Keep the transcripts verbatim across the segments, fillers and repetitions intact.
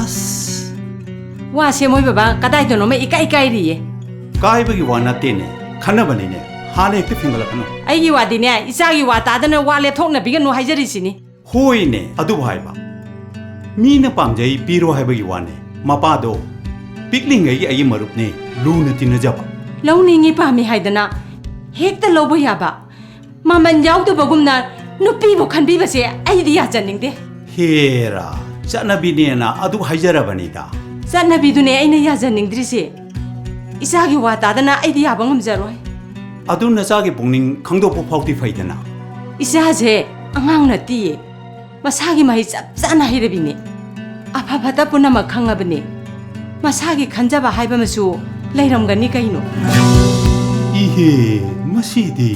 ꯑꯁ, ꯋꯥ ꯁꯦꯝꯃꯣꯏ ꯕꯕꯥ, ꯀꯗꯥꯏꯗꯅꯣꯃ ꯏꯀꯥꯏ ꯀꯥꯏꯔꯤꯌꯦ꯫ ꯀꯥꯏꯕꯒꯤ ꯋꯥ ꯅꯠꯇꯦꯅꯦ, ꯈꯟꯅꯕꯅꯤꯅꯦ꯫ ꯍꯥꯟꯅ ꯍꯦꯛꯇ ꯐꯤꯡꯒꯠꯂꯛꯀꯅꯨ꯫ ꯑꯩꯒꯤ ꯋꯥꯗꯤꯅꯦ, ꯏꯆꯥꯒꯤ ꯋꯥ ꯇꯥꯗꯅ ꯋꯥ ꯂꯦꯞꯊꯣꯛꯅꯕꯤꯒꯅꯨ ꯍꯥꯏꯖꯔꯤꯁꯤꯅꯤ꯫ ꯍꯣꯏꯅꯦ, ꯑꯗꯨꯕꯨ ꯍꯥꯏꯕ꯫ ꯃꯤꯅ ꯄꯥꯝꯖꯩ ꯄꯤꯔꯣ ꯍꯥꯏꯕꯒꯤ ꯋꯥꯅꯦ꯫ ꯃꯄꯥꯗꯣ ꯄꯤꯛꯂꯤꯉꯩꯒꯤ ꯑꯩꯒꯤ ꯃꯔꯨꯞꯅꯦ, ꯂꯨꯅ ꯇꯤꯟꯅꯖꯕ꯫ ꯂꯧꯅꯤꯡꯉꯤ ꯄꯥꯝꯃꯤ ꯍꯥꯏꯗꯅ ꯍꯦꯛꯇ ꯂꯧꯕ ꯌꯥꯕ? ꯃꯃꯜ ꯌꯥꯎꯗꯕꯒꯨꯝꯅ ꯅꯨꯄꯤꯕꯨ ꯈꯟꯕꯤꯕꯁꯦ ꯑꯩꯗꯤ ꯌꯥꯖꯅꯤꯡꯗꯦ꯫ ꯍꯦꯔꯥ, ꯆꯠꯅꯕꯤꯅꯦꯅ ꯑꯗꯨ ꯍꯥꯏꯖꯔꯕꯅꯤꯗ꯫ ꯆꯠꯅꯕꯤꯗꯨꯅꯦ ꯑꯩꯅ ꯌꯥꯖꯅꯤꯡꯗ꯭ꯔꯤꯁꯦ꯫ ꯏꯆꯥꯒꯤ ꯋꯥ ꯇꯥꯗꯅ ꯑꯩꯗꯤ ꯌꯥꯕ ꯉꯝꯖꯔꯣꯏ꯫ ꯑꯗꯨ ꯅꯆꯥꯒꯤ ꯄꯨꯛꯅꯤꯡ ꯈꯪꯗꯣꯛꯄ ꯐꯥꯎꯗꯤ ꯐꯩꯗꯅ꯫ ꯏꯆꯥꯁꯦ ꯑꯉꯥꯡ ꯅꯠꯇꯤꯌꯦ꯫ ꯃꯁꯥꯒꯤ ꯃꯍꯩ ꯆꯞ ꯆꯥꯅ ꯍꯩꯔꯕꯤꯅꯦ꯫ ꯑꯐ ꯐꯠꯇ ꯄꯨꯝꯅꯃꯛ ꯈꯪꯉꯕꯅꯦ꯫ ꯃꯁꯥꯒꯤ ꯈꯟꯖꯕ ꯍꯥꯏꯕ ꯑꯃꯁꯨ ꯂꯩꯔꯝꯒꯅꯤ ꯀꯩꯅꯣ꯫ ꯏꯍꯦ, ꯃꯁꯤꯗꯤ꯫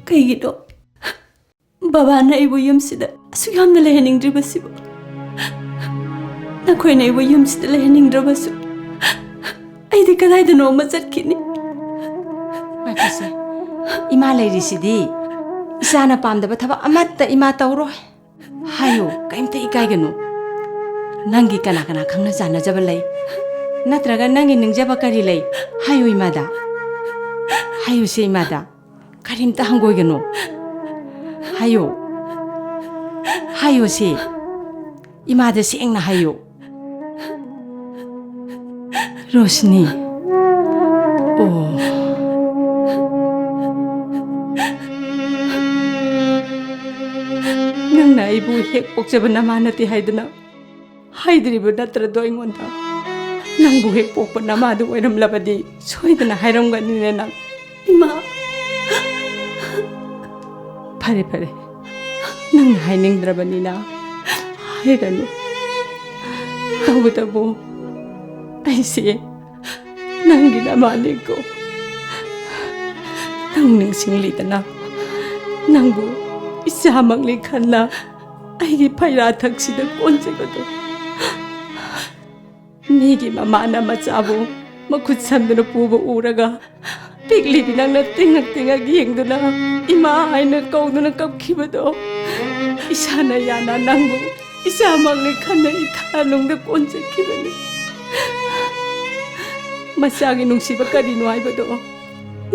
ꯀꯩꯒꯤꯅꯣ ꯕꯕꯥꯅ ꯑꯩꯕꯨ ꯌꯨꯝꯁꯤꯗ ꯑꯁꯨꯛ ꯌꯥꯝꯅ ꯂꯩꯍꯟꯅꯤꯡꯗ꯭ꯔꯤꯕꯁꯤꯕꯨ? ꯅꯈꯣꯏꯅ ꯑꯩꯕꯨ ꯌꯨꯝꯁꯤꯗ ꯂꯩꯍꯟꯅꯤꯡꯗ꯭ꯔꯕꯁꯨ, ꯑꯩꯗꯤ ꯀꯗꯥꯏꯗꯅꯣ ꯑꯃ ꯆꯠꯈꯤꯅꯤ꯫ ꯉꯥꯏꯈꯣꯁꯦ, ꯏꯃꯥ ꯂꯩꯔꯤꯁꯤꯗꯤ꯫ ꯏꯆꯥꯅ ꯄꯥꯝꯗꯕ ꯊꯕꯛ ꯑꯃꯠꯇ ꯏꯃꯥ ꯇꯧꯔꯣꯏ꯫ ꯍꯥꯏꯌꯨ, ꯀꯩꯝꯇ ꯏꯀꯥꯏꯒꯅꯨ꯫ ꯅꯪꯒꯤ ꯀꯅꯥ ꯀꯅꯥ ꯈꯪꯅ ꯆꯥꯟꯅꯖꯕ ꯂꯩ? ꯅꯠꯇ꯭ꯔꯒ ꯅꯪꯒꯤ ꯅꯤꯡꯖꯕ ꯀꯔꯤ ꯂꯩ? ꯍꯥꯏꯌꯨ ꯏꯃꯥꯗ꯫ ꯍꯥꯏꯌꯨꯁꯦ ꯏꯃꯥꯗ꯫ ꯀꯔꯤꯝꯇ ꯍꯪꯒꯣꯏꯒꯅꯨ꯫ ꯍꯥꯏꯌꯨ꯫ ꯍꯥꯏꯌꯨꯁꯦ꯫ ꯏꯃꯥꯗ ꯁꯦꯡꯅ ꯍꯥꯏꯌꯨ꯫ ꯔꯣꯁꯅꯤ꯫ ꯑꯣ꯫ ꯅꯪꯅ ꯑꯩꯕꯨ ꯍꯦꯛ ꯄꯣꯛꯆꯕ ꯅꯃꯥ ꯅꯠꯇꯦ ꯍꯥꯏꯗꯨꯅ ꯍꯥꯏꯗ꯭ꯔꯤꯕ ꯅꯠꯇ꯭ꯔꯗꯣ ꯑꯩꯉꯣꯟꯗ? ꯅꯪꯕꯨ ꯍꯦꯛ ꯄꯣꯛꯄ ꯅꯃꯥꯗꯨ ꯑꯣꯏꯔꯝꯂꯕꯗꯤ ꯁꯣꯏꯗꯅ ꯍꯥꯏꯔꯝꯒꯅꯤꯅꯦ ꯅꯪ꯫ ꯏꯃꯥ! ꯐꯔꯦ, ꯐꯔꯦ꯫ ꯅꯪꯅ ꯍꯥꯏꯅꯤꯡꯗ꯭ꯔꯕꯅꯤꯅ ꯍꯥꯏꯔꯅꯨ꯫ ꯇꯧꯕꯇꯕꯨ ꯑꯩꯁꯦ ꯅꯪꯒꯤ ꯅꯃꯥꯅꯤꯀꯣ꯫ ꯅꯪ ꯅꯤꯡꯁꯤꯡꯂꯤꯗꯅ? ꯅꯪꯕꯨ ꯏꯆꯥꯃꯛꯅꯤ ꯈꯜꯂ ꯑꯩꯒꯤ ꯐꯩꯔꯥ ꯊꯛꯁꯤꯗ ꯀꯣꯟꯖꯕꯗꯣ꯫ ꯃꯤꯒꯤ ꯃꯃꯥꯅ ꯃꯆꯥꯕꯨ ꯃꯈꯨꯠ ꯁꯝꯗꯨꯅ ꯄꯨꯕ ꯎꯔꯒ ꯄꯤꯛꯂꯤꯕꯤ ꯅꯪꯅ ꯇꯤꯡꯉꯛ ꯇꯤꯡꯉꯛ ꯌꯦꯡꯗꯨꯅ "ꯏꯃꯥ" ꯍꯥꯏꯅ ꯀꯧꯗꯨꯅ ꯀꯞꯈꯤꯕꯗꯣ, ꯏꯁꯥꯅ ꯌꯥꯅ ꯅꯪꯕꯨ ꯏꯆꯥꯃꯛꯅꯤ ꯈꯟꯅ ꯏꯊꯥꯅꯨꯡꯗ ꯀꯣꯟꯖꯈꯤꯕꯅꯤ꯫ ꯃꯆꯥꯒꯤ ꯅꯨꯡꯁꯤꯕ ꯀꯔꯤꯅꯣ ꯍꯥꯏꯕꯗꯣ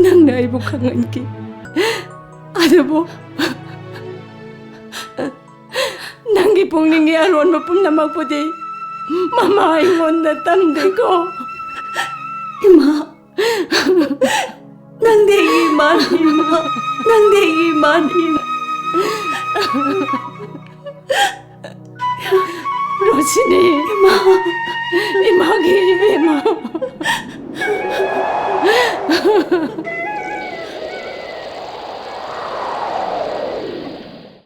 ꯅꯪꯅ ꯑꯩꯕꯨ ꯈꯪꯍꯟꯈꯤ꯫ ꯑꯗꯨꯕꯨ ꯅꯪꯒꯤ ꯄꯨꯛꯅꯤꯡꯒꯤ ꯑꯔꯣꯟꯕ ꯄꯨꯝꯅꯃꯛꯄꯨꯗꯤ ꯃꯃꯥ ꯑꯩꯉꯣꯟꯗ ꯇꯝꯗꯦꯀꯣ꯫ ꯏꯃꯥ, ꯅꯪꯗꯤ ꯑꯩꯒꯤ ꯏꯃꯥꯅꯤ, ꯏꯃꯥ꯫ ꯅꯪꯗꯤ ꯑꯩꯒꯤ ꯏꯃꯥꯅꯤ, ꯏꯃꯥ꯫ ꯔꯣꯁꯤꯅꯤ, ꯏꯃꯥ, ꯏꯃꯥꯒꯤ ꯏꯕꯦꯝꯃ꯫